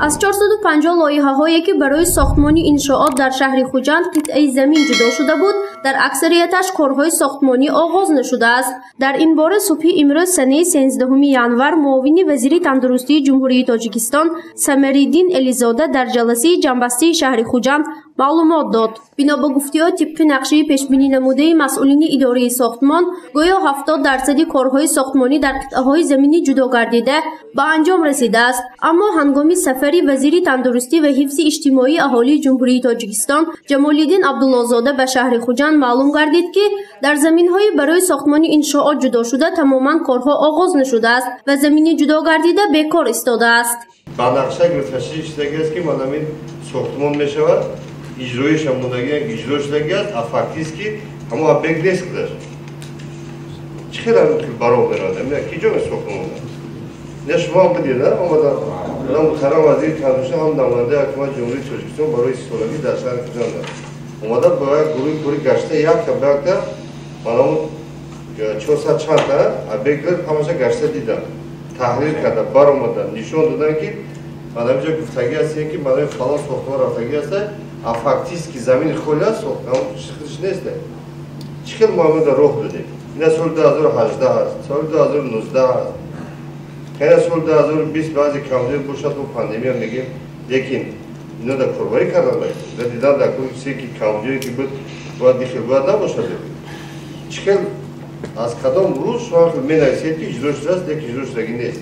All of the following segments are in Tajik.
Аз 450 лоиҳаҳое, ки барои сохтмони иншоот дар шаҳри Хуҷанд қитъаи замин ҷудо шуда буд, дар аксарияташ корҳои сохтмонӣ оғоз нашудааст. Дар ин бора субҳи имрӯз, санаи 13 январ, муовини вазири тандурустии Ҷумҳурии Тоҷикистон Самариддин Элизода дар ҷаласаи ҷамъбастии шаҳри Хуҷанд маълумот дод. Бино ба гуфтиҳо, тибқи нақшаи пешбинӣ намудаи масъулини идораи сохтмон, гӯё 70% корҳои сохтмонӣ дар қитъаҳои заминӣ ҷудо гардида ба анҷом расидааст. Аммо ҳангоми сафари вазири тандурустӣ ва ҳифзи иҷтимоии аҳолии Ҷумҳурии Тоҷикистон Ҷамолиддин Абдуллозода ба шаҳри Хуҷанд маълум гардид, ки дар заминҳои барои сохтмони иншоот ҷудо шуда тамоман корҳо оғоз нашудааст ва замини ҷудо гардида бекор истодааст. Ба нақша гирифташи шудагиаст, ки манамин сохтмон мешавад, иҷроиш ҳам мондагӣ иҷро шудагиаст, а фактически ҳамо объект нест худаш. Чӣ хел баро меравад? Ки ҷо сохтмон? Не, шумо ҳам бидед, омада муҳтарам вазири тандурустӣ ҳам намояндаи ҳукумати Ҷумҳурии Тоҷикистон барои сисолагӣ дар шаҳри Хуҷанд омада бо як гурӯҳи корӣ гашта якта ба якта манамун 400 чандта объектро ҳамаша гашта дидам, таҳлил карда баромада нишон додам, ки манаминҷо гуфтагӣ ҳастем, ки манаи фалон сохтмон рафтагӣ аст, а фактически замини холи аст, худиш нест. Чӣ хел мо ҳаминда роҳ додем? Ина соли 2018 аст, соли 2019 аст, ина соли 2020 баъзе камзӯи бошад, бо пандемия мегем, лекин ино да корбарӣ кардан да дидан дар се ки камзӯе ки буд, бояд дихел бояд набошад. Чӣ хел, аз кадом рӯз шумо менависед, ки иҷро шудааст, лекин иҷро шудагӣ нест?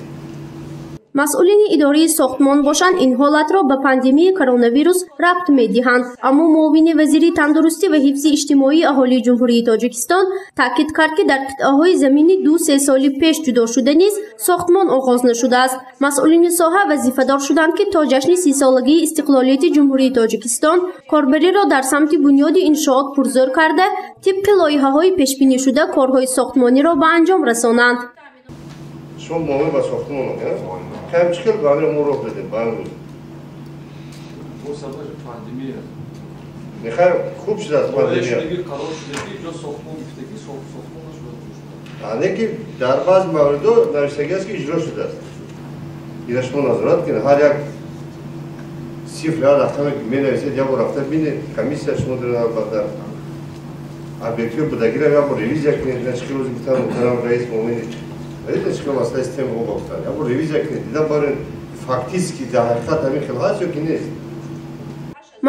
Масъулини идораи сохтмон бошанд, ин ҳолатро ба пандемияи коронавирус рабт медиҳанд. Аммо муовини вазири тандурустӣ ва ҳифзи иҷтимоии аҳолии Ҷумҳурии Тоҷикистон таъкид кард, ки дар қитъаҳои замини 2-3 соли пеш ҷудо шуда низ сохтмон оғоз нашудааст. Масъулини соҳа вазифадор шуданд, ки то ҷашни 30-солагии истиқлолияти Ҷумҳурии Тоҷикистон корбариро дар самти бунёди иншоот пурзӯр карда, тибқи лоиҳаҳои пешбинишуда корҳои сохтмониро ба анҷом расонанд. Шумо муовин ба сохтмон кам чӣ хел ба амир мо роҳ додем ба амрӯз? Бо сабаби пандемия. Мехоҳем хуб шудааст пандемия. Қарор шудаги ҷо сохтмон гуфтаги сохтмон нашуда. Не, ки дар баъзе мавридҳо навиштагӣ аст, ки иҷро шудааст. Ина шумо назорат кунед, ҳар як сифр, ҳар рақаме ки менависед, як бор рафта бинед, комиссия шумо доред, албатта объектҳои будагиро як бор ревизия кунед. Ина чӣ хел рӯзи гуфтам муҳтарам раис муовини, видите, чӣ хел масъалаи система об афтад. Як бор ревизия кунед, дида баред, фактически дар ҳақиқат ҳамин хел ҳаст ё ки нест.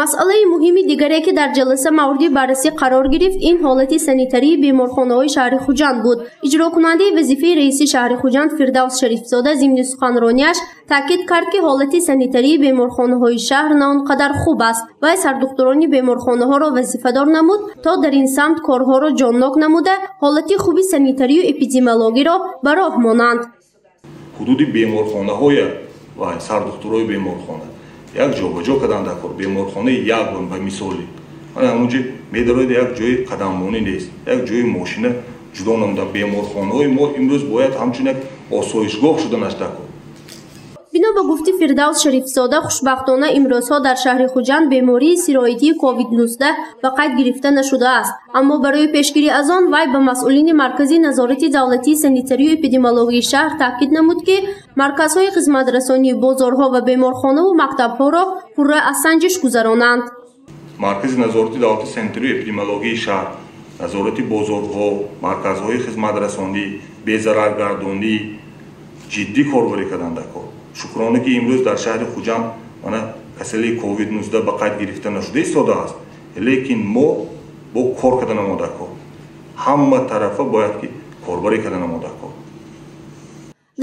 Масъалаи муҳими дигаре, ки дар ҷаласа мавриди баррасӣ қарор гирифт, ин ҳолати санитарии беморхонаҳои шаҳри Хуҷанд буд. Иҷрокунандаи вазифаи раиси шаҳри Хуҷанд Фирдавс Шарифзода зимни суханронияш таъкид кард, ки ҳолати санитарии беморхонаҳои шаҳр на он қадар хуб аст. Вай сардухтурони беморхонаҳоро вазифадор намуд, то дар ин самт корҳоро ҷоннок намуда, ҳолати хуби санитарию эпидемиологиро ба роҳ монанд. Ҳудуди беморхонаҳоя ва сардухтурои беморхона як ҷобаҷо кардан дар кор. Беморхонаи як ба мисоли ҳамонҷо медароед, як ҷои қадамбонӣ нест, як ҷои мошина ҷудо намуда. Беморхонаҳои мо имрӯз бояд ҳамчун як осоишгоҳ шуданаш дар кор. Бино ба гуфти Фирдавс Шарифзода, хушбахтона имрӯзҳо дар шаҳри Хуҷанд бемории сироятии COVID-19 ба қайд гирифта нашудааст. Аммо барои пешгирӣ аз он вай ба масъулини Маркази назорати давлатии санитарию эпидемиологии шаҳр таъкид намуд, ки марказҳои хизматрасонии бозорҳо ва беморхонаву мактабҳоро пурра аз санҷиш гузаронанд. Маркази назорати давлатии санитарию эпидемиологии шаҳр, назорати бозорҳо, марказҳои хизматрасонӣ, безараргардонӣ ҷиддӣ корбарӣ кардан дар кор. Шукрона, ки имрӯз дар шаҳри Хуҷанд мана касалии COVID-19 ба қайд гирифта нашуда истодааст, лекин мо бо кор карда намода кор, ҳама тарафа бояд ки корбарӣ карда намода кор.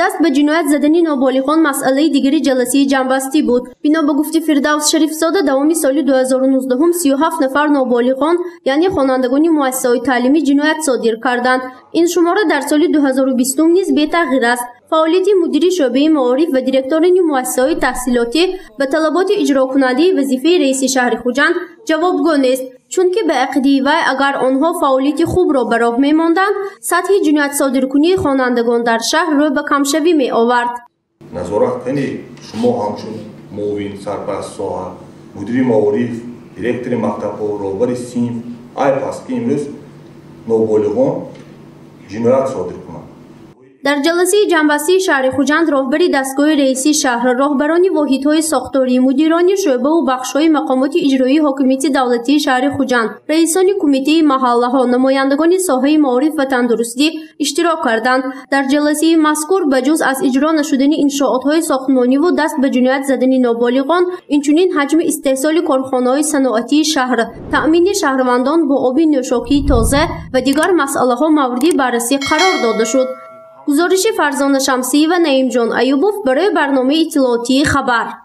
Даст ба ҷиноят задани ноболиғон масъалаи дигари ҷаласаи ҷамъбастӣ буд. Бино ба гуфти Фирдавс Шарифзода, давоми соли 2019 37 нафар ноболиғон, яъне хонандагони муассисаҳои таълимӣ, ҷиноят содир карданд. Ин шумора дар соли 2020 низ бетағйир аст. Фаъолияти мудири шӯъбаи маориф ва директорони муассисаҳои таҳсилотӣ ба талаботи иҷрокунандаи вазифаи раиси шаҳри Хуҷанд ҷавобгӯ нест, чунки ба ақидаи вай, агар онҳо фаъолияти хубро ба роҳ мемонданд, сатҳи ҷиноятсодиркунии хонандагон дар шаҳр рӯ ба камшавӣ меовард. Назорат кани шумо ҳамчун муовин сарпараст соҳа, мудири маориф, директори мактабҳо, роҳбари синф айб аст, ки имрӯз ноболиғон ҷиноят содир кунанд. Дар ҷаласаи ҷамъбастии шаҳри Хуҷанд роҳбари дастгоҳи раисии шаҳр, роҳбарони воҳидҳои сохторӣ, мудирони шӯъбаву бахшҳои мақомоти иҷроии ҳокимияти давлатии шаҳри Хуҷанд, раисони кумитаи маҳаллаҳо, намояндагони соҳаи маориф ва тандурустӣ иштирок карданд. Дар ҷаласаи мазкур ба ҷуз аз иҷро нашудани иншоотҳои сохтмониву даст ба ҷиноят задани ноболиғон, инчунин ҳаҷми истеҳсоли корхонаҳои саноатии шаҳр, таъмини шаҳрвандон бо оби нӯшокии тоза ва дигар масъалаҳо мавриди баррасӣ қарор дода шуд. Гузориши Фарзона Шамсиева, Наимҷон Аюбов барои барномаи иттилоотии «Хабар».